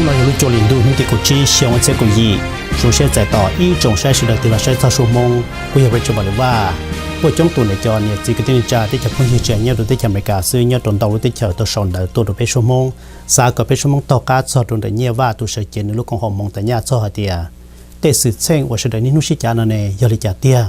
No yog lub cuaj hli ntuj hnub tim kaum tsib xyoo ob txhiab kaum yim. Zoo siab txais tos ib tsoom saib sawv daws tig los saib txog Suab Hmoob. Kuv yog Richard Vaj Lis Vaj. Kuj coob tus niam cov niam txiv kwv tij neej tsa thiab cov phooj ywg tseem nyob rau teb chaws Amelikas xwb nyob rau ntau lub teb chaws tau sau ntawv tuaj rau peb Suab Hmoob, xav kom peb Suab Hmoob taug qab txog rau ntawm Nyiaj Vaj tus sawv cev nws lub koom haum moos tas nyaj txog hais tias tej xwm txheej uas sawv daws niaj hnub sib cav no ne yog li cas tiag.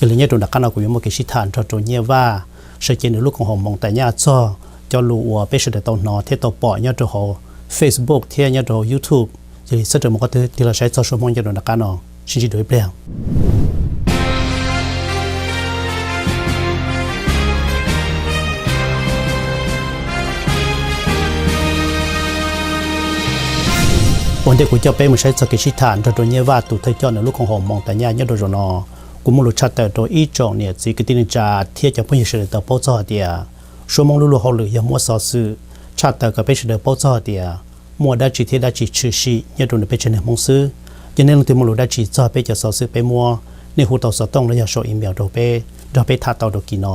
Yog li nyob rau nram qab no kuv yuav muaj kev sib tham nrog rau Nyiaj Vaj sawv cev nws lub koom haum moos tas nyaj txog cov lus uas peb sawv daws tau hnov thiab tau pom nyob rau hauv Facebook thiab nyob rau hauv YouTube. Yog li sawv daws mus qhov twg tig los saib txog Suab Hmoob nyob rau nram qab no. Sib ntsib dua ib pliag. Ua ntej kuv coj peb mus saib txog kev sib tham nrog rau Nyiaj Vaj tus thawj coj nws lub koom haum moos tas nyaj nyob rau zaum no, kuv muaj lus tshaj tawm rau ib tsoom niam txiv kwv tij neej tsa thiab cov phooj ywg sawv daws tau paub txog hais tias Suab Hmoob lub luag hauj lwm yog muab xov xwm tshaj tawm kom peb sawv daws paub txog hais tias muaj dab tsi thiab dab tsi tshwm sim nyob rau nws peb tsev neeg Hmoob xwb. Yog nej leej twg muaj lus dab tsi txog peb cov xov xwm peb muab, nej hu tau xov tooj los yog sau email rau peb, nrog peb tham tau rau kis no,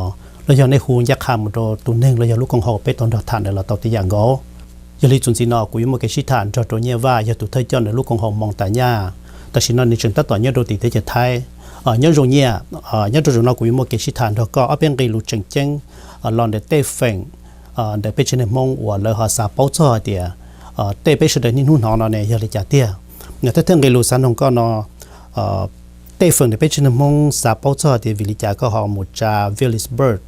los yog nej hu ncaj qha mus rau tus neeg los yog lub koom haum peb tau nrog tham ntawd los tau tib yam nkaus. Yog li txuas ntxiv no kuv yuav muaj kev sib tham nrog rau Nyiaj Vaj yog tus thawj coj nws lub koom haum moos tas nyaj. Tam sim no nws tseem tab tom nyob rau tim teb chaws Thaib. Nyob zoo Nyiaj, nyob rau zaum no kuv yuav muaj kev sib tham nrog koj ob peb nqe lus tseem ceeb los ntawm tej feem ntawm peb tsev neeg Hmoob uas lawv ho xav paub txog hais tias tej peb sawv daws niaj hnub hnov no ne yog li cas tiag. Thawj thawj nqe lus xav noog koj no, tej feem ntawm peb tsev neeg Hmoob xav paub txog hais tias vim li cas koj ho mus tsa Williamsburg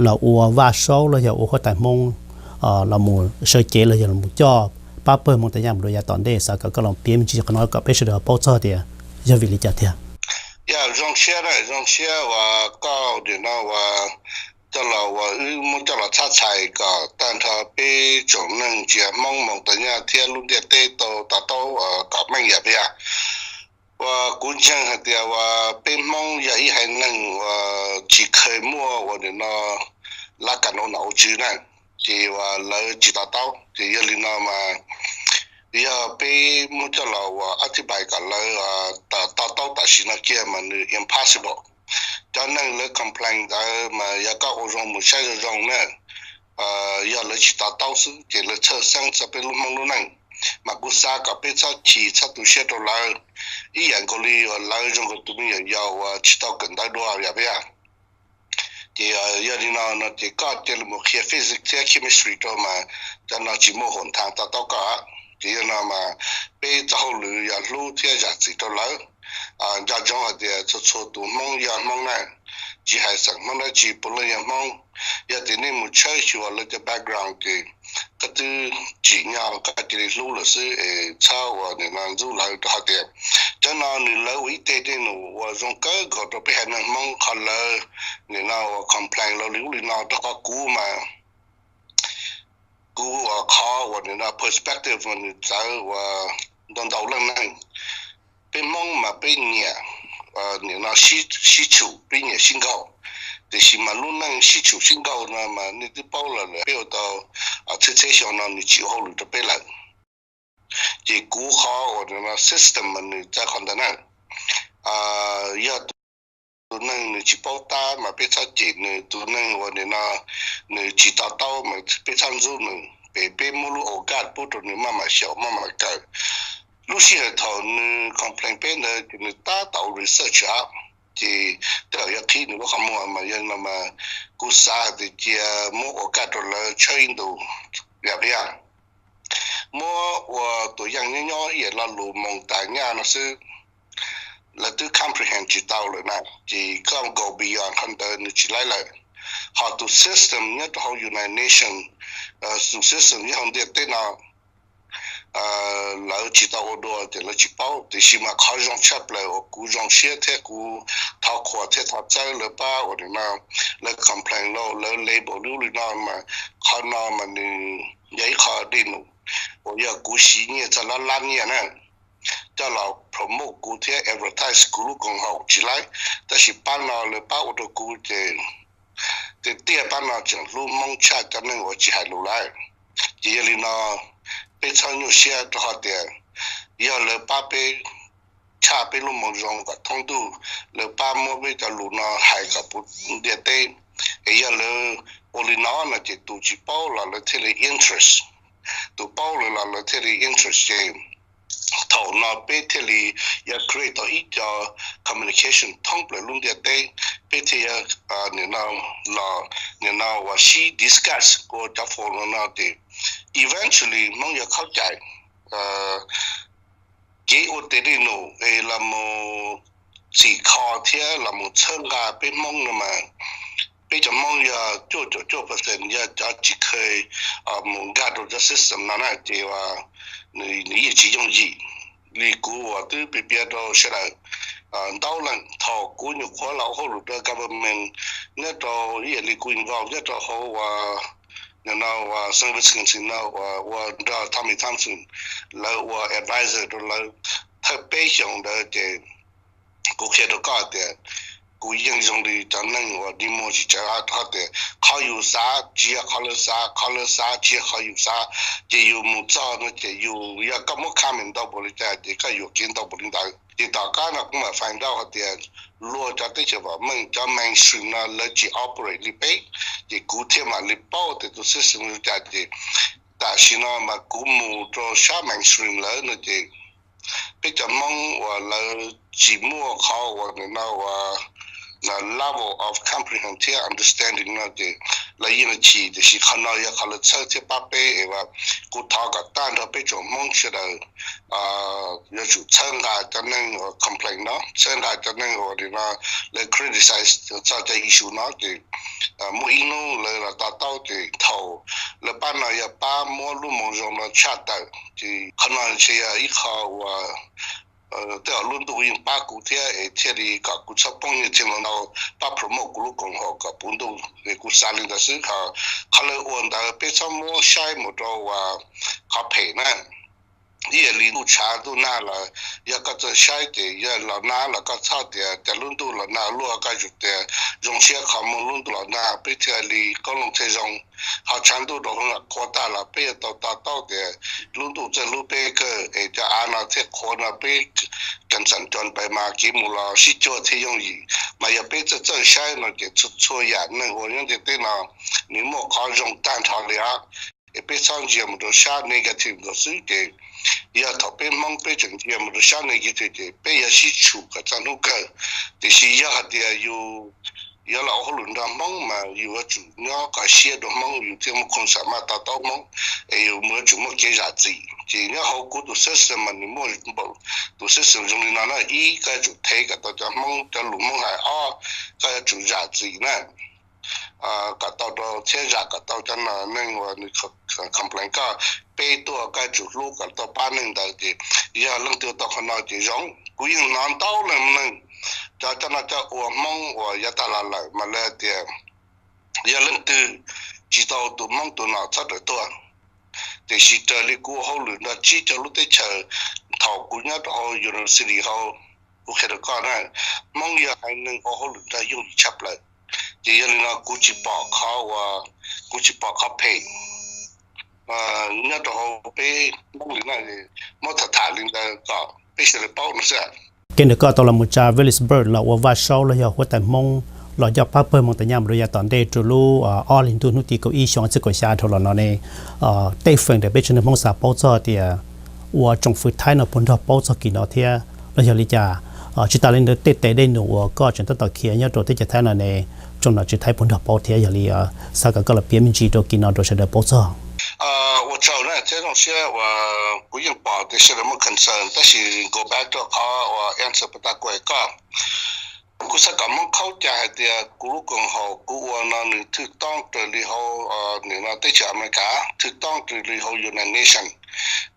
los ua Vaj Saub los yog ua huab tais Hmoob los mus sawv cev los yog los coj pab pawg Hmoob tas nyaj mus rau yav tom ntej, xav kom koj los piav me ntsis qhov no kom peb sawv daws paub txog tias yog vim li cas tiag. Yog zoo siab, zoo siab uas koj nim no uas coj los uas wb muab coj los txhab txhais kom tag nrho peb tsoom neeg txiv Hmoob moos tas nyaj thiab lub ntiaj teb tau to taub kom meej yam peb yog. Uas kuv ntseeg hais tias uas peb Hmoob yog ib haiv neeg uas tsis kheev muaj uas nim no lab kas no na ua tswv na, ces uas lawv tsis to taub. Ces yog li no mas yog peb muab coj los uas ob thib pais kom lawv to taub tam sim no kiag mas nws impossible. Cov neeg lawv complain ntawd mas yog koj ua zoo mus saib zoo zoo na, yog lawv tsis to taub xwb ces lawv txhawj xeeb txog peb lub Hmoob lub neej. Mas kuv xav kom peb txhob chim txhob tu siab rau lawv, ib yam nkaus li uas lawv zoo nkaus tus me nyuam yaus uas tsis tau kawm ntawv dua yom peb yog. Ces yog li no no ces koj cia li mus qhia physics thiab chemistry rau mas cov no tsis muaj hom tham to taub koj. Ces yog no mas peb txoj hauj lwm yog hlub thiab zam txim rau lawv. Nco ntsoov hais tias txhua txhua tus Hmoob yog Hmoob na, tsis hais xeem Hmoob dab tsi puav leej yog Hmoob. Yog tias nej mus tshawb xyuas lawv cov background ces koj twb tsim nyog koj cia li hlub lawm xwb es txhob uas nim no ntxub lawv rau qhov tias cov no nws lawv ua ib teg dej num uas zoo kawg nkaus rau peb haiv neeg Hmoob qhov lawv nim no uas complain los li ub li no rau qhov kuv mas kuv uas qhov uas nim no perspective uas nws txawv uas ntau ntau leej neeg. Peb Hmoob mas peb nyiam nim no sib tshum, peb nyiam sib nkaug, tiam sis mas lub neej sib tshum sib nkaug no mas nej twb paub los lawm peb ua tau txhiab txhiab xyoo no nws tsis ua hauj lwm rau peb lawm. Ces kuv qhov uas nim no system mas nws txawv qhov ntawd na. Yog tus neeg nws tsis paub tab mas peb txhob cem nws, tus neeg uas nim no nws tsis to taub mas peb txhob ntxub nws, peb, peb muab lub ua kaj pub rau nws maj mam xyaum maj mam kawm. Lub sij hawm thaum nws complain peb ntawd ces nws tab tom research a, ces tej zaum yuav qhib nws lub qhov muag mas yog no mas kuv xav hais tias cia muab ua kaj rau lawv tshawb ib ntus yam peb yog. Muab ua tus yeej nyob nyob ib yam lo lus moos tas nyaj no xwb, lawv twb comprehend tsis tau lawm na, ces koj go beyond qhov ntawd nws tsis laib lawm. Ho tus system nyob rau hauv United Nations, tus system nyob hauv ntiaj teb no lawv tsis tau ua dua ces lawv tsis paub. Tiam sis mas qhov zoo tshaj plaws uas kuv zoo siab thiab kuv thov qhuas thiab thov txawb lawv pab uas nim no lawv complain los lawv label li ub li no mas qhov no mas nws yog ib qho dej num uas yog kuv siv nyiaj txog lab lab nyiaj na coj los promote kuv thiab advertise kuv lub koom haum tsis laib, tab sis pab no lawv pab ua rau kuv ces tiag tiag pab no tseem hlub Hmoob tshaj cov neeg uas tsis hais lus lawm. Ces yog li no peb txhob nyuaj siab rau qhov tias yog lawv pab peb tshaj peb lub moo zoo kom thoob ntuj, lawv pab muab peb cov lus no hais kom puv ntiaj teb. Es yog lawv ua li no no ces tus tsis paub los lawv thiaj li interest. tus paub lawm los lawv thiaj li interest ces thaum no peb thiaj li yuav create tau ib co communication thoob plaws lub ntiaj teb, peb thiaj yuav nim no los nim no uas sib discuss ua cov forum no ces eventually Hmoob yuav khaub cai kev ua tes dej num es los mus txhim kho thiab los mus txhawb nqa peb Hmoob no mas peb cov Hmoob yog cuaj caum cuaj percent yog cov tsis kheev mus nkag rau cov system no na ces nws yeej tsis yooj yim. Li kuv uas twb piav piav rau sawv daws ntau leej thaum kuv nyuam qhuav los ua hauj lwm rau government nyob rau ib yam li kuv involve nyob rau hauv uas nim no uas San Francisco no uas ua nrog Tommy Thompson lawv ua advisor rau lawv thawj peb xyoos ntawd ces kuv qhia rau koj tias kuv yeej zoo li cov neeg uas dig muag tsis tsawg rau qhov tias qhov yus xav tsis yog qhov lawv xav, qhov lawv xav tsis yog qhov yus xav, ces yus mus txog no ces yus yog koj muab comment ntau npaum li cas ces koj yuam kev ntau npaum li ntawd. Ces tom qab no kuv mam find out hais tias luag cov teb chaws vam meej cov mainstream no lawv tsis operate li peb, ces kuv thiaj mam li paub tias tus system li cas ces tam sim no mas kuv mus rau sab mainstream lawm no ces peb cov Hmoob uas lawv tsis muaj qhov uas nim no uas level of comprehend thiab understanding no ces lawv yeej chim, tiam sis qhov no yog qhov lawv txhawb thiab pab peb es kuv thov kom tag nrho peb tsoom Hmoob sawv daws yuav tsum txhawb nqa cov neeg uas complain no, txhawb nqa cov neeg uas nim no lawv criticize txog cov issue no ces muaj ib hnub lawv los to taub ces thaum lawv pab no yog pab muab lub moo zoo no tshaj tawm ces qhov no ntshe yog ib qho uas tej zaum lub ntuj yeej pab kuv thiab es thiaj li kom kuv txhob poob nyiaj txiag ntau ntau, pab promote kuv lub koom haum kom puv ntuj es kuv xav li ntawd xwb. Qhov lawv ua ntawd peb txhob muab saib mus rau uas qhov phem na. Ib yam li ntuj tshav ntuj nag los yog koj txawj saib ces yog los nag los koj txhob tias cas lub ntuj los nag luaj, koj yuav tsum tias zoo siab qhov muaj lub ntuj los nag peb thiaj li qoob loo thiaj zoo. Ho tshav ntuj rau hauv qhua tag los peb yuav tau to taub tias lub ntuj txawj hlub peb kawg es cov av no thiab qhua no peb kas xas cov pais mas kev mus los sib cuag thiaj yooj yim. Mas yog peb txawj txawj saib no ces txhua txhua yam neeg uas nyob ntiaj teb no nws muaj qhov zoo tag nrho li os. Es peb txhob ntsia mus rau sab negative nkaus xwb ces yog thaum peb Hmoob peb tseem ntsia mus rau sab negative ces peb yuav sib tshum kom txog hnub kawg. Tiam sis yog hais tias yus yuav los ua hauj lwm nrog Hmoob mas yus yuav tsum nyob kho siab rau Hmoob, yus thiaj muaj khoom xam maj to taub Hmoob, es yus yuav tsum muaj kev zam txim. Ces nyob hauv kuv tus system mas nws muaj npaum tus system zoo li no na: ib, koj yuav tsum thev kom tau cov Hmoob cov lus Hmoob hais. Ob, koj yuav tsum zam txim na, kom tau rau thiab zam kom tau cov neeg uas nws complain koj. Peb tuaj koj yuav tsum hlub kom tau pab neeg ntawd. Ces yog leej twg tau qhov no ces zoo. Kuv yeej hnov ntau leej neeg cov cov no cov ua Hmoob uas yav tag los lawm mas lawv tias yog leej twg tsis tau tus Hmoob tus no txhob raws tuaj. Tiam sis raws li kuv ua hauj lwm nrog tsib caug lub teb chaws, thaum kuv nyob rau hauv university hauv, kuv qhia rau koj na, Hmoob yog haiv neeg ua hauj lwm nrog yooj yim tshaj plaws. Ces yog li no kuv tsis pom qhov uas, kuv tsis pom qhov phem nyob rau hauv peb Hmoob li no. Muab tham tham li ntawd kom peb sawv daws paub no xwb. Kev ntawm koj tau los mus tsa Williamsburg los ua vaj saub los yog huab tais Hmoob los coj pab pawg Hmoob tas nyaj mus rau yav tom ntej rau lub ob hlis ntuj hnub tim kaum ib xyoo ob txhiab kaum xya dhau los no ne, tej feem ntawm peb tsev neeg Hmoob xav paub txog tias ua tsoom fwv Thaib no puas nrog paub txog kis no thiab los yog li cas? Tsis tas li ntawd tej tes dej num uas koj tseem tab tom khiav nyob rau teb chaws Thaib no ne, tsoom nom tswv Thaib puas nrog paub thiab? Yog li xav kom koj los piav me ntsis rau kis no rau sawv daws paub txog. Ua tsaug na thiab zoo siab uas kuv yeej pom tias sawv daws muaj concern, tab sis go back rau qhov uas answer puas tag kuv hais koj. Kuv xav kom Hmoob khaub cai hais tias kuv lub koom haum kuv ua no nws thwj toob raws li hauv nim no teb chaws Amelikas, thwj toob raws li hauv United Nations.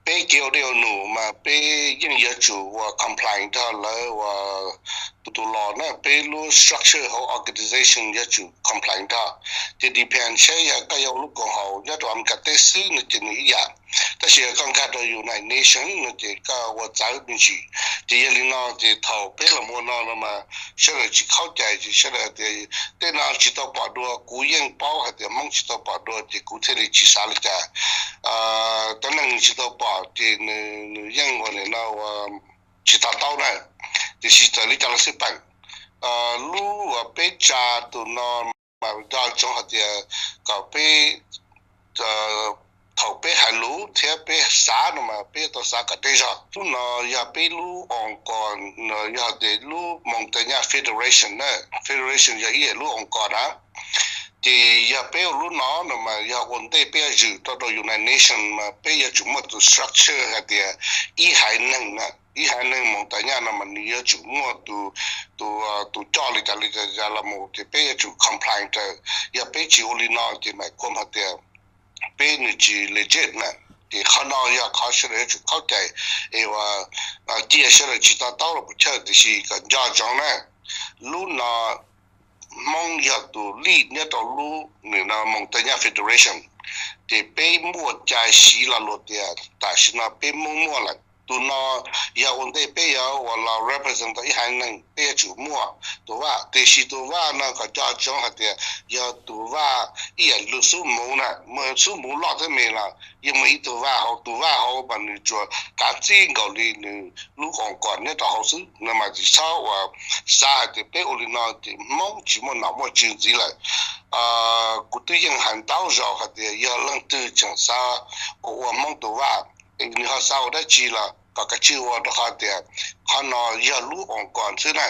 Peb kev ua dej ua num mas peb yeej yuav tsum uas comply nrog lawv uas tus tus law na, peb lub structure hauv organization yuav tsum comply nrog. Ces depend saib yog koj yog ua lub koom haum nyob rau Amelikas teb xwb no ces nws ib yam, tab sis yog koj nkag rau United Nations no ces koj ua txawv me ntsis. Ces yog li no ces thaum peb los ua no no mas sawv daws tsis khaub cai ces sawv daws tias tej no tsis tau pom dua. Kuv yeej paub hais tias Hmoob tsis tau pom dua ces kuv thiaj li tsis xav li cas. Cov neeg nws tsis tau pom ces nws yeej ua nim no ua tsis to taub na. Tiam sis txawm li cas los xij peem, lub uas peb tsa tus no mas nco ntsoov hais tias kom peb thaum peb hais lus thiab peb xav no mas peb yuav tau xav kom deb zog. Lub no yog peb lub oos kos, yog tias lub Moos Tais Nyaj Federation na, Federation yog ib yam lub oos kos na. Ces yog peb ua lub no no mas yog ua ntej peb yuav zwm rau rau United Nations mas peb yuav tsum muaj tus structure hais tias ib haiv neeg na, ib haiv neeg Moos Tais Nyaj no mas nws yuav tsum muaj tus, tus, tus coj li cas li cas los mus ces peb yuav tsum comply raws. Yog peb tsis ua li no ces mam khuam hais tias peb nws tsis legit na. Ces qhov no yog qhov sawv daws yuav tsum khaub cai es ua cia sawv daws tsis to taub los puas chawj, tiam sis kom nco ntsoov na, lub no Hmoob yog tus lead nyob rau lub nws no Moos Tais Nyaj Federation. Ces peb muaj cai siv lo lus tias tam sim no peb Hmoob muaj lawm. Tus no yog ua ntej peb yuav ua los represent tau ib haiv neeg peb yuav tsum muaj tus vaj, tiam sis tus vaj no kom nco ntsoov hais tias yog tus vaj ib yam li xub muv na, xub muv loj thiab me los yeej muaj ib tug vaj hauv, tus vaj hauv mas nws tsuas kav txij nkaus li nws lub oos kos nyob rau hauv xwb no mas tsis txhob ua xav hais tias peb ua li no ces Hmoob tsis muaj nom muaj tswv ntxiv lawm. Kuv twb yeej hais ntau zaus hais tias yog leej twg tseem xav ua ua Hmoob tus vaj es nws ho xav ua dab tsi los kom kav tsij ua, rau qhov tias qhov no yog lub oos kos xwb na.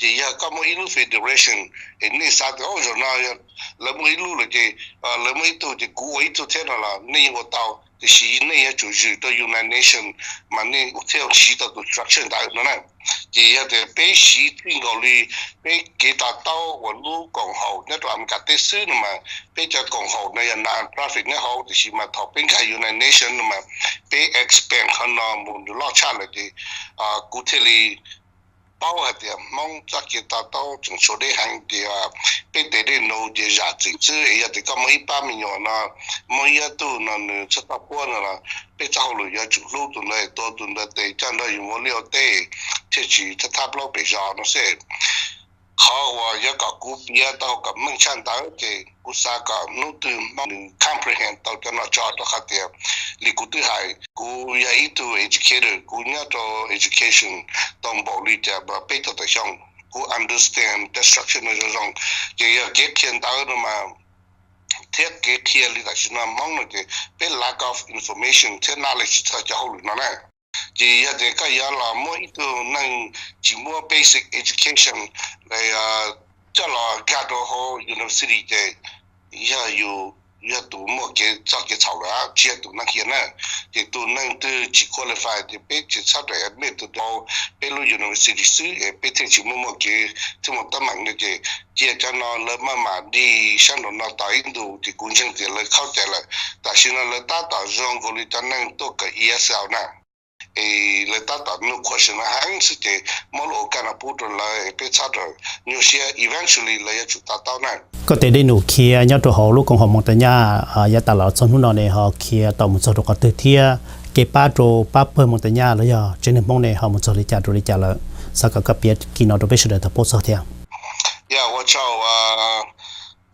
Ces yog koj muaj ib lub federation es nej xav tias ub zaum no lawv muaj ib lub lawm ces lawv muaj ib tug ces kuv ua ib tug thiab no los nej yeej ua tau, tiam sis nej yuav tsum zwm rau United Nations mas nej thiaj siv tau tus structure ntawd no na. Ces yog tias peb siv txij nkaus li peb kev to taub uas lub koom haum nyob rau Amelikas teb xwb no mas peb cov koom haum no yog non-profit nyob hauv, tiam sis mas thaum peb nkag United Nations no mas peb expand qhov no mus nws loj tshaj lawm ces kuv thiaj li paub hais tias Hmoob txoj kev to taub tseem tshuav deb heev ces peb tes dej num ces zam txim xwb. Es yog tias koj muaj ib pab me nyuam no, muaj ib ob tug no nws txhob txhob puab no los peb txoj hauj lwm yuav tsum hlub tus ntawd, tua tus ntawd tes coj nrog yus mus ua liaj ua teb thiaj tsis thab thab plaub pem zos no xwb. Qhov uas yuav kom kuv piav tau kom meej tshaj ntawd ces kuv xav kom hnub twg Hmoob nws comprehend tau cov no tso, rau qhov tias li kuv twb hais kuv yog ib tug educator, kuv nyob rau education tau npaum li cas peb caug tawm xyoo, kuv understand cov structure no zoo zoo. Ces yog kev qhia ntawd no mas thiab kev qhia li tam sim no Hmoob no ces peb lack of information thiab knowledge txog cov hauj lwm no na. Ces yog tias koj yuav los muab ib tug neeg tsis muab basic education coj los nkag rau hauv university ces yog yus yog tus muaj kev txoj kev txhaum lawm, tsis yog tus neeg qhia na. Ces tus neeg twg tsis qualify ces peb tsis txhob rawm admit tus rau peb lub university xwb es peb thiaj tsis muaj muaj kev thiab muaj teeb meem no. Ces cia cov no lawv maj mam dig sab nraum no tos ib ntus ces kuv ntseeg tias lawv khaub cai lawm. Tam sim no lawv tab tom zoo nkaus li cov neeg tuaj kawm E S L na, es lawv tab tom nug question no heev xwb ces muab lub ua kaj no pub rau lawv es peb txhob rawm nyuaj siab, eventually lawv yuav tsum to taub na. Koj tes dej num khiav nyob rau hauv lub koom haum Moos Tais Nyaj yav tas los txog hnub no ne ho khiav tau mus txog rau qhov twg thiab kev pab rau pab pawg Moos Tais Nyaj los yog tsev neeg Hmoob ne ho mus txog li cas rau li cas lawm? Xav kom koj piav kiag no rau peb sawv daws tau paub txog thiab. Yog ua tsaug,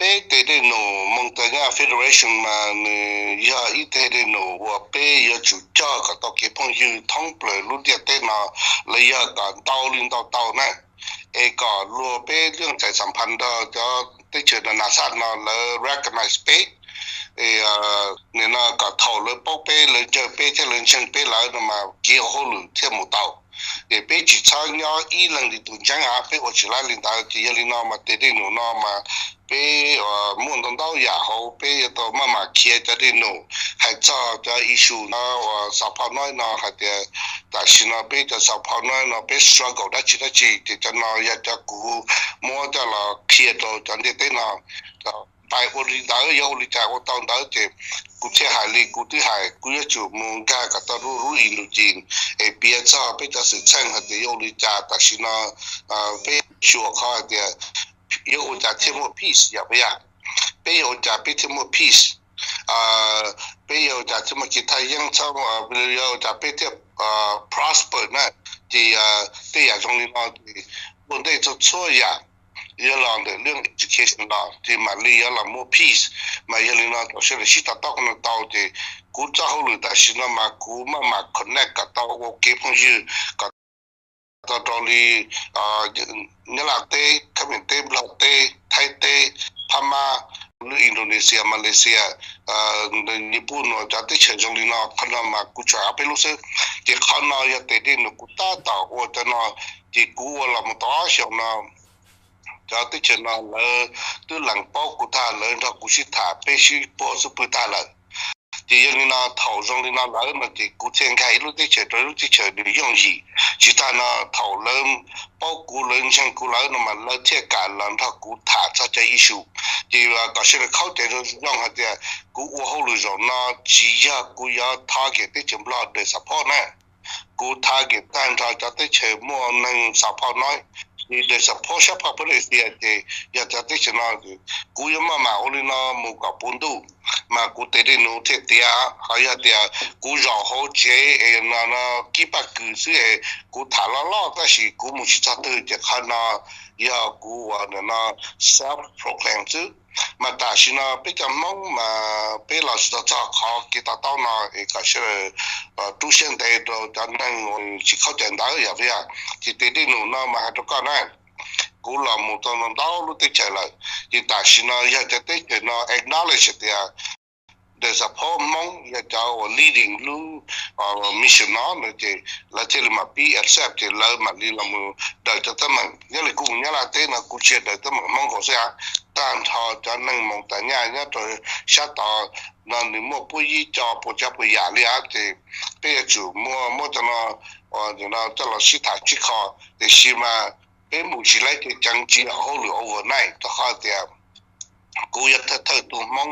peb tes dej num Moos Tais Nyaj Federation mas nws yog ib tes dej num uas peb yuav tsum coj kom tau kev phooj ywg thoob plaws lub ntiaj teb no, los yog kom ntau li ntau tau na, es kom luag peb lub txais xam phas nrog cov teb chaws na nas xaj no lawv recognize peb. Nim no kom thaum lawv paub peb, lawv ntsawj peb thiab lawv ntseeg peb lawm no mas kev ua hauj lwm thiaj mus tau. Ces peb tsis txhob nyob ib leeg li tus ntseeg av, peb ua tsis laib li ntawd. Ces yog li no mas tes dej num no mas peb muaj ntau ntau yam hauv, peb yuav tau maj mam khiav cov dej num hais txog cov issue no uas xaus phau noib no hais tias tam sim no peb cov xaus phau noib no peb struggle dab tsi dab tsi. Ces cov no yog cov kuv muab coj los qhia rau cov ntiaj teb no. Pais ua li ntawd, yuav ua li cas ua tau ntawd ces kuv thiaj hais li kuv twb hais, kuv yuav tsum mus nkag kom tau lub lub i lus cim es piav txog peb cov xwm txheej hais tias yuav ua li cas tam sim no peb xyuas qhov hais tias yuav ua cas thiaj muaj peace yom, peb yog, peb yuav ua cas peb thiaj muaj peace, peb yuav ua cas thiaj muaj kev thaj yeeb, yuav ua cas peb thiaj prosper na. Ces tej yam zoo li no ces ua ntej txhua txhua yam yuav los ntawm lub education los ces mam li yuav los muaj peace. Mas yog li no thaum sawv daws sib to taub qhov no tau ces kuv txoj hauj lwm tam sim no mas kuv maj mam connect kom tau ua kev phooj ywg kom tau rau li Nyab Laj teb, Khab Meem teb, Nplog teb, Thaib teb, Phab Mab, lub Indonesia, Malaysia, Nyij Pooj no cov teb chaws zoo li no, qhov no mas kuv tsuas hais peb lub xwb. Ces qhov no yog tes dej num kuv tab tom ua cov no, ces kuv ua los mus tau ob xyoos no, cov teb chaws no lawv twb lees paub kuv tag, lawv nrog kuv sib tham, peb sib puag xub pwg tag lawm. Ces yog li no thaum zoo li no lawm no ces kuv thiaj nkag ib lub teb chaws rau ib lub teb chaws nws yooj yim. Tsis tas no thaum lawv paub kuv, lawv ntseeg kuv lawm no mas lawv thiaj kam los nrog kuv tham txog cov issue. Ces kom sawv daws khaub cai zoo zoo hais tias kuv ua hauj lwm zaum no tsis yog kuv yuav target teb chaws Nplog daws support na. Kuv target tag nrho cov teb chaws muaj neeg support no, ces daws support sab phaj Malaysia ces yog cov teb chaws no, kuv yuav maj mam ua li no mus kom puv ntuj, mas kuv tes dej num thiaj tiav. Ho yog tias kuv zaum hauv tsev es no no kib paj kws xwb es kuv tham loj loj tab sis kuv mus tsis txog twg ces qhov no yog kuv uas no self proclaim xwb. Mas tam sim no peb cov Hmoob mas peb los tsis tau txog qhov kev to taub no es kom sawv daws rub siab ntev rau cov neeg uas tsis khaub cai ntawd yog vim yog ces tes dej num no mas hais rau koj na, kuv los mus tau ntau lub teb chaws lawm, ces tam sim no yog cov teb chaws no acknowledge tias the support Hmoob yog cov uas leading lub mission no no ces lawv thiaj li mam pib accept ces lawv mam li los mus daws cov teeb meem. Nyob li kuv mus Nyab Laj teb no kuv tsis yog daws teeb meem Hmoob nkaus xwb, tag nrho cov neeg moos tas nyaj nyob rau sab tod no nws muaj puab yib co puas tsav puas yam li ces peb yuav tsum muaj muab cov no coj los sib tham sib kho. Tiam sis mas peb mus tsis laib ceev ceev tsis yog hauj lwm overnight rau qhov tias kuv yog thawj thawj tug Hmoob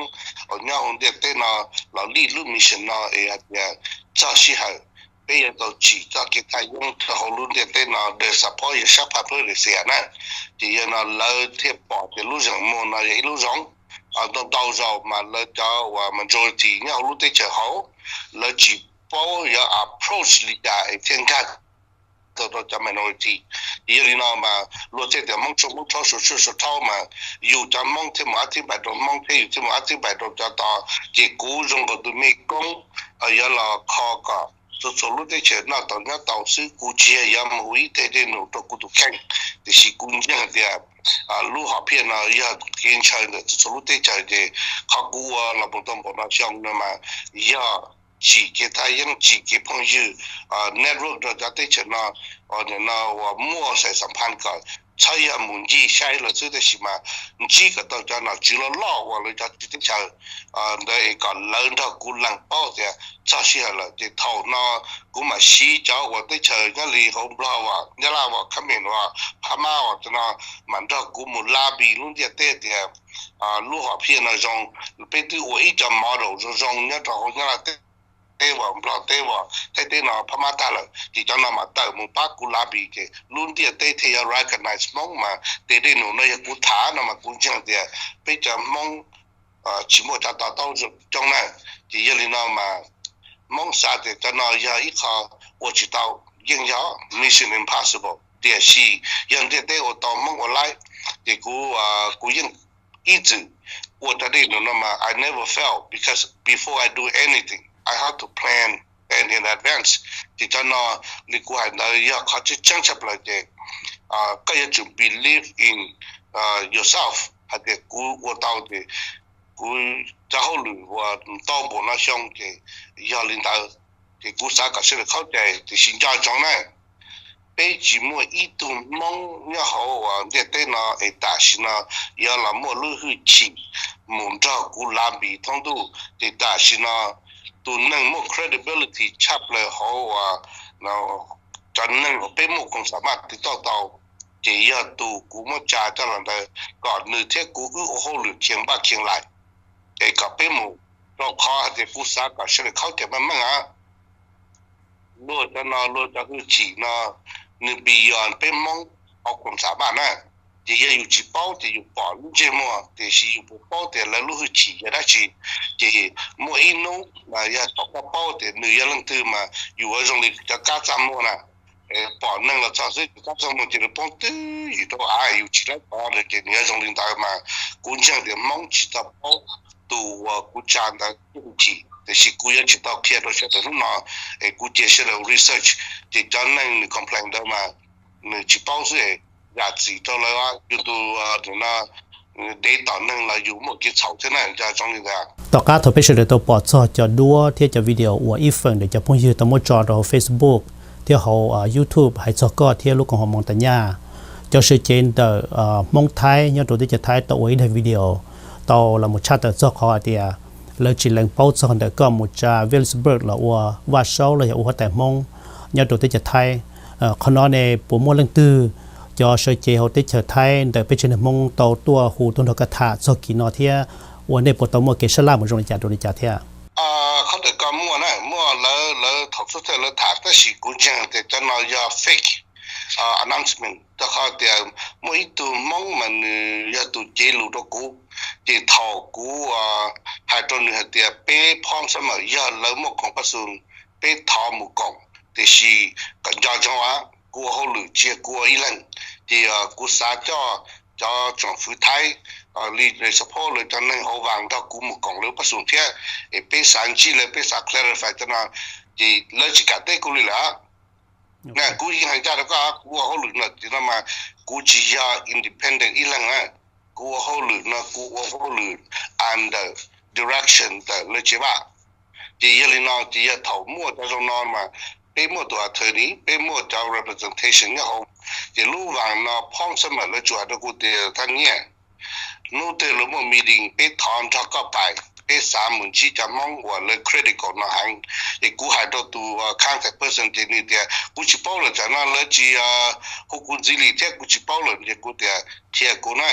uas nyob hauv ntiaj teb no los lead lub mission no es hais tias txog sij hawm peb yuav tau tsim txoj kev thaj yeeb rau hauv lub ntiaj teb no, the support yog sab phaj Malaysia na. Ces yog no lawv thiaj pom tias lub zeem muag no yog ib lub zoo. Ntau ntau zaus mas lawv cov uas majority nyob hauv lub teb chaws hauv lawv tsis paub yuav approach li cas es thiaj nkag tau rau cov minority. Ces yog li no mas luag thiaj tias Hmoob tshuaj Hmoob rhaub, suav tshuaj suav rhaub mas yus cov Hmoob thiaj mus ab txib npaim rau Hmoob thiab yus thiaj mus ab txib npaim rau cov tod. Ces kuv zoo nkaus tus mej koob yuav los kho kom txhua txhua lub teb chaws noj tau nyob tau xwb, kuv tsis yog yuav mus ua ib teg dej num rau kuv tus kheej. Tiam sis kuv ntseeg hais tias lub hom phiaj no yog kev ntshaw ntawm txhua txhua lub teb chaws. Ces qhov kuv ua los mus tau npaum no xyoo no mas yog tsim kev thaj yeeb, tsim kev phooj ywg, network rau cov teb chaws no, no uas muaj xaim xam phaj kom txhob yog mus ncig saib lawv xwb, tab sis mas ntsib kom tau cov nom tswv loj loj uas lawv cov txiv teb chaws ntawd es kom lawv nrog kuv lees paub tias txog sij hawm lawm. Ces thaum no kuv mam siv cov uas teb chaws nyob li hauv Nplog uas Nyab Laj uas Khab Mem uas Phab Mab uas no mam nrog kuv mus lobby lub ntiaj teb tias lub hom phiaj no zoo, peb twb ua ib co model zoo zoo nyob rau hauv Nyab Laj teb, teb uas Nplog teb uas Thaib teb no Phab Mab tag lawm, ces cov no mam tawm mus pab kuv lobby ces lub ntiaj teb thiaj yuav recognize Hmoob. Mas tes dej num no yog kuv tham no mas kuv ntseeg tias peb cov Hmoob tsis muaj cov to taub coob na. Ces yog li no mas Hmoob xav tias cov no yog ib qho ua tsis tau, yeej yog mission impossible, tiam sis yog ntiaj teb ua tau Hmoob ua laib. Ces kuv, kuv yeej ib txwm ua cov dej num no mas I never fail because before I do anything I have to plan and in advance. Ces cov no li kuv hais ntawd yog qhov tseeb tseeb tshaj plaws ces koj yuav tsum believe in yourself hais tias kuv ua tau ces kuv cov hauj lwm uas tau npaum no xyoo ces yog li ntawd. Ces kuv xav kom sawv daws khaub cai tiam sis nco ntsoov na, peb tsis muaj ib tug Hmoob nyob hauv uas ntiaj teb no es tam sim no yuav los muaj lub hwj chim mus nrog kuv lobby thoob ntuj. Ces tam sim no tus neeg muaj credibility tshaj plaws hauv uas cov neeg uas peb muaj koom xam maj tiv tauj tau, ces yog tus kuv muab tsa coj los ntawd kom nws thiab kuv wb ua hauj lwm khiav npaj khiav lais es kom peb mus, rau qhov hais tias kuv xav kom sawv daws khaub cai meej meej. Luag cov no luag cov hwj chim no nws beyond peb Hmoob hauv koom xam maj na. Ces yog yus tsis paub ces yus pom lub ntsej muag, tiam sis yus puas paub tias lawv lub hwj chim yog dab tsi? Ces muaj ib hnub mas yog thaum koj paub tias nws yog leej twg mas yus ua zoo li cov kab txaj muag na, pom neeg los txog xwb, cov kab txaj muag ces nws poob twj ywm rau av, yus tsis laib tov ces nws yuav zoo li ntawd. Mas kuv ntseeg tias Hmoob tsis tau paub tus uas kuv tsa ntawd lub hwj chim, tiam sis kuv yuav tsis tau qhia rau sawv daws hnub no es kuv cia sawv daws research. Ces cov neeg nws complain ntawd mas nws tsis paub xwb, zam txim rau lawv. Yus tus no dev tom neeg los yus muaj kev txhaum thiab na, nco zoo li ntawd. Tom qab thaum peb sawv daws tau pom txog cov duab thiab cov video uas ib feem ntawm cov phooj ywg tau muab tso rau hauv Facebook thiab hauv YouTube hais txog koj thiab lub koom haum Moos Tas Nyaj, cov sawv cev ntawm Hmoob Thaib nyob rau teb chaws Thaib tau ua ib daim video tau los mus tshaj tawm txog qhov hais tias lawv tsis lees paub txog ntawm koj mus tsa Williamsburg los ua vaj saub los yog ua huab tais Hmoob nyob rau teb chaws Thaib. Qhov no ne puas muaj leej twg cov sawv cev hauv teb chaws Thaib ntawm peb tsev neeg Hmoob tau tuaj hu tuaj nrog koj tham txog kis no thiab ua nej puas tau muaj kev sab laj mus zoo li cas rau li cas thiab? Qhov ntawm koj muaj na, muaj lawv, lawv thaum xub thawj lawv tham, tab sis kuv ntseeg tias cov no yog fake announcement, rau qhov tias muaj ib tug Hmoob mas nws yog tus cev lus rau kuv, ces thaum kuv hais rau nws hais tias peb phom xab mam yog lawv muaj koom pab xus, peb thov mus koom, tiam sis kom nco ntsoov, kuv ua hauj lwm tsis yog kuv ua ib leeg, ces kuv xav coj cov tsoom fwv Thaib li support lawv cov neeg hauv vas nrog kuv mus koom lawv pab xus thiab, es peb xav ntsib lawv, peb xav clarify cov no, ces lawv tsis kam teb kuv li lawm. Kuv yeej hais ncaj rau koj, kuv ua hauj lwm no ces no mas kuv tsis yog independent ib leeg na, kuv ua hauj lwm no kuv ua hauj lwm under direction ntawm lawv tsev vaj. Ces yog li no ces yog thaum muaj cov zoo no mas peb muaj tus attorney, peb muaj cov representation nyob hauv, ces lub vas no phom xab mam lawv tsuas hais rau kuv tias thaj nyiaj, hnub twg lawv muaj meeting peb thov nrog koj pais, peb xav mus ntsib cov Hmoob uas lawv critical no heev. Ces kuv hais rau tus contact person ces nws tias kuv tsis paub lawm, tsam no lawv tsis hu kuv ntxiv li thiab kuv tsis paub lawm, ces kuv tias qhia kuv na,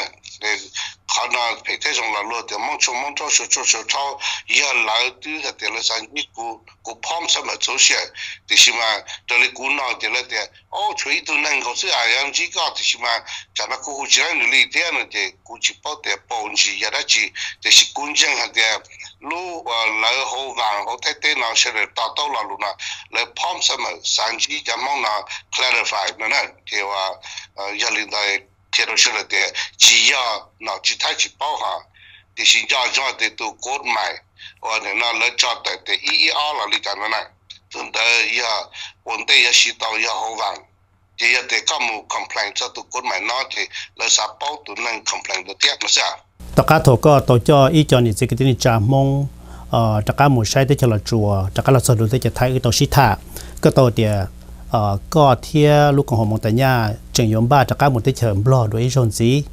qhov no phem thiab zoo los luag tias Hmoob tshuaj Hmoob rhaub, suav tshuaj suav rhaub, yog lawv twb hais tias lawv xav ntsib kuv, kuv phom xab mam txhua siab, tiam sis mas raws li kuv no ces lawv tias o tshuav ib tug neeg nkaus xwb yog ntsib koj, tiam sis mas tsam no kuv hu tsis laib nws li thiab no ces kuv tsis paub tias paus ntsis yog dab tsi, tiam sis kuv ntseeg hais tias lub lawv hauv vas hauv Thaib teb no sawv daws to taub lo lus no, lawv phom xab mam xav ntsib cov Hmoob no clarify no na, ces yog li ntawd qhia rau sawv daws tias tsis yog nom tswv Thaib tsis paub hos, tiam sis nco ntsoov tias tus kod mais uas nim no lawv tso tawm tias ib ib ob los li cas no na, tus ntawd yog ua ntej yuav siv tau yog hauv vas, ces yog tias koj mus complain txog tus kod mais no ces lawv xav paub tus neeg complain ntawd thiab no xwb. Tom qab thaum koj tau coj ib co niam txiv kwv tij neej tsa Hmoob rov qab mus saib teb chaws Los Tsuas, rov qab los txog rau teb chaws Thaib wb tau sib tham, koj tau tias koj thiab lub koom haum Moos Tas Nyaj tseem yuav npaj rov qab mus teb chaws Nplog dua ib zaug ntxiv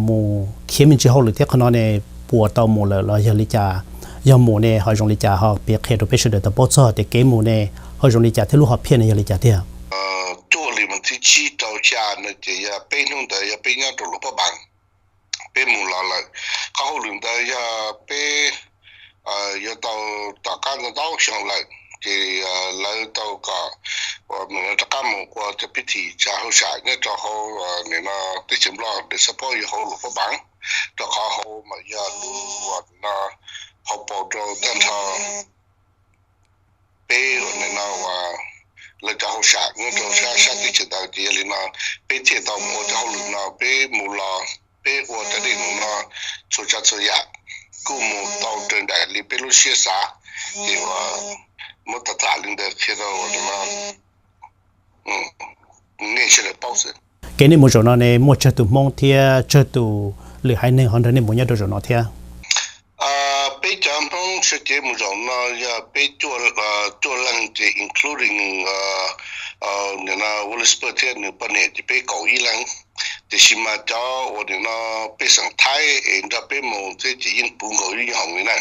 mus khiav me ntsis hauj lwm thiab, qhov no ne puas tau mus lawm los yog li cas? Yog mus ne ho zoo li cas? Ho piav qhia rau peb sawv daws tau paub txog tias kev mus ne ho zoo li cas thiab lub hom phiaj ne yog li cas tiag? Cuaj hli mas thib tsib rau xya no ces yog peb hnub ntawd yog peb nyob rau Luam Phab Npaas, peb mus los lawm. Qhov hauj lwm ntawd yog peb yuav tau tom qab ntau ntau xyoo lawm, ces lawv tau kom rov qab mus ua cov pib thim tsa hauj sam nyob rau hauv nim no teb chaws Nplog, de support yog hauv Luam Phab Npaas, rau qhov hauv mas yog lub ua nim no hauv paus rau tag nrho peb ua nim no uas lawv cov hauj sam nyob rau sab sab teb chaws ntawd, ces yog li no peb thiaj tau mus ua cov hauj lwm no, peb mus los peb ua cov dej num no txhua tsav txhua yam kuj mus tau raws nraim li peb lub siab xav, ces uas muab tham tham li ntawd qhia rau nim no nej sawv daws paub xwb. Kev nej mus zaum no ne muaj tsawg tus Hmoob thiab tsawg tus lwm haiv neeg ho nrog nej mus nyob rau zaum no thiab? Peb cov Hmoob sawv cev mus zaum no yog peb cuaj leeg ces including nim no Williamsburg thiab nws poj niam ces peb kaum ib leeg. Tiam sis mas cov uas nim no pej xeem Thaib es nrog peb mus thiab ces yeej puv nkaus ib lub nyoob hoom li na,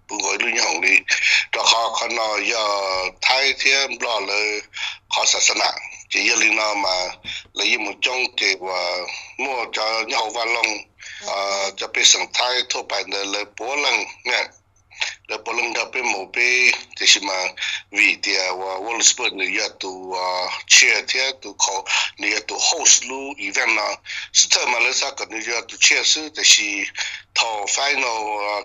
puv nkaus ib lub nyoob hoom li, rau qhov qhov no yog Thaib thiab Nplog lawv qhov xa xa nam, ces yog li no mas lawv yeej mus coob ces uas muaj cov nyob hauv vaj loog, cov pej xeem Thaib thuaj pais ntawd lawv puav leej, lawv puav leej nrog peb mus peb, tiam sis mas vim tias uas Williamsburg nws yog tus chair thiab tus khaus, nws yog tus host lub event no. Xub thawj mas lawv xav kom nws yog tus chair xwb, tiam sis thaum final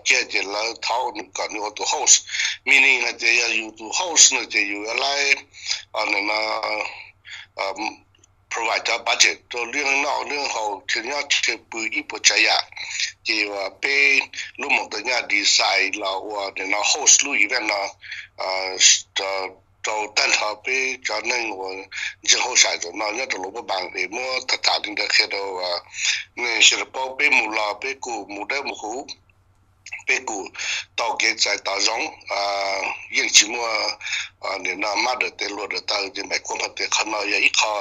kiag ces lawv thov nws kom nws ua tus host. Meaning hais tias yog yus tus host no ces yus yuav laib nim no provide cov budget rau lub neej noj lub neej haus, chaw nyob chaw pw ib puas tsav yam. Ces uas peb lub Moos Tas Nyaj decide los ua nim no host lub event no, rau tag nrho peb cov neeg uas ntseeg hauj sam zaum no nyob rau Luas Paj Npaas es muab tham tham li ntawd qhia rau nej sawv daws paub. Peb mus los peb kuj mus dawb mus huv, peb kuj tau kev txais tos zoo, yeej tsis muaj nim no mab dawm tes hluas dawm taw ces mam kuj hais tias qhov no yog ib qho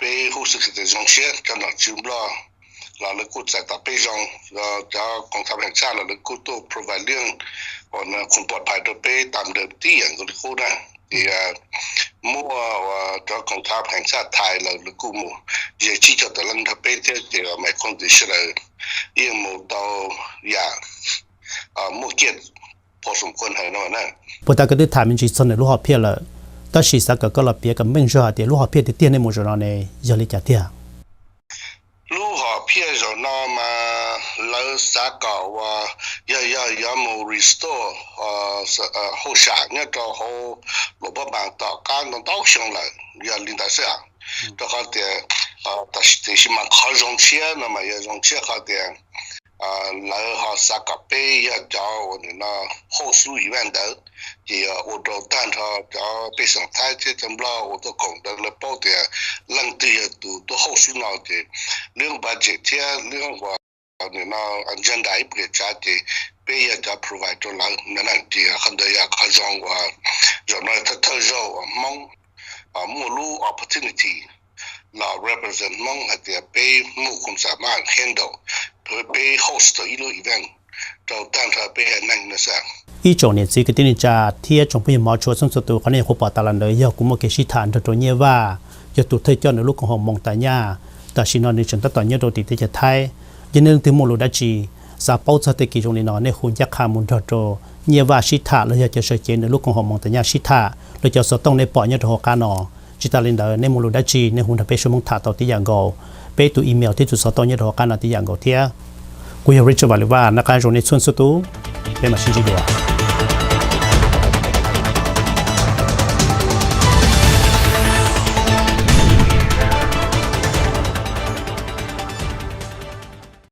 peb hu xwb tias zoo siab. Cov nom tswv Nplog los lawv kuj txais tos peb zoo, cov koom thav pheem txhaj los lawv kuj tuaj provide liaj uas khoom pov phais rau peb tam ntawd tib yam nkaus li qub na. Ces muaj uas cov koom thav pheem txhaj Thaib los lawv kuj mus ze tsib caug tawm leej nrog peb thiab ces mam khoom tias sawv daws yeej mus tau yam muaj kiaj pos xom kuaj hawv no na. Puas tas koj twb tham me ntsis txog nws lub hom phiaj lawm, tab sis xav kom koj los piav kom meej zog hais tias lub hom phiaj tiag tiag nej mus zaum no ne yog li cas tiag? Lub hom phiaj zaum no mas lawv xav kom uas yog yog yuav mus restore hauj sam nyob rau hauv Luas Paj Npaas tom qab ntau ntau xyoo lawm, yog li ntawd xwb. Rau qhov tias, tiam sis mas qhov zoo siab no mas yog zoo siab qhov tias lawv ho xav kom peb yog cov uas nim no host lub event ntawd, ces yog ua rau tag nrho cov pej xeem Thaib thiab cov Nplog uas tuaj koom ntawd lawv paub tias leej twg yog tus tuaj host lub no ces lub budget thiab lub uas nim no agenda ib puas tsav ces peb yog cov provide rau lawv na. Ces qhov ntawd yog qhov zoo uas zaum no thawj thawj zaug uas Hmoob muaj lub opportunity los represent Hmoob hais tias peb muaj khoom xam maj handle, peb host tau ib lub event rau tag nrho peb haiv neeg no xwb. Ib tsoom niam txiv kwv tij neej tsa thiab tsoom phooj ywg hmov tshua txhua txhua tus, qhov nej nyuam qhuav pom tas los ntawd yog kuv muaj kev sib tham nrog rau Nyiaj Vaj, yog tus thawj coj nws lub koom haum Moos Tas Nyaj, tam sim no nws tseem tab tom nyob rau tim teb chaws Thaib. Yog nej leej twg muaj lus dab tsi xav paub txog tej kev zoo li no, nej hu ncaj qha mus nrog rau Nyiaj Vaj sib tham los yog cov sawv cev nws lub koom haum Moos Tas Nyaj sib tham los cov xov tooj nej pom nyob rau hauv qab no. Tsis tas li ntawd nej muaj lus dab tsi nej hu nrog peb sib Hmoob tham tau tib yam nkaus, peb tus email thiab tus xov tooj nyob rau hauv qab no tib yam nkaus thiab. Kuv yog Richard Vaj Lis Vaj, noj qab zoo nej txhua txhua tus, peb mam sib ntsib dua.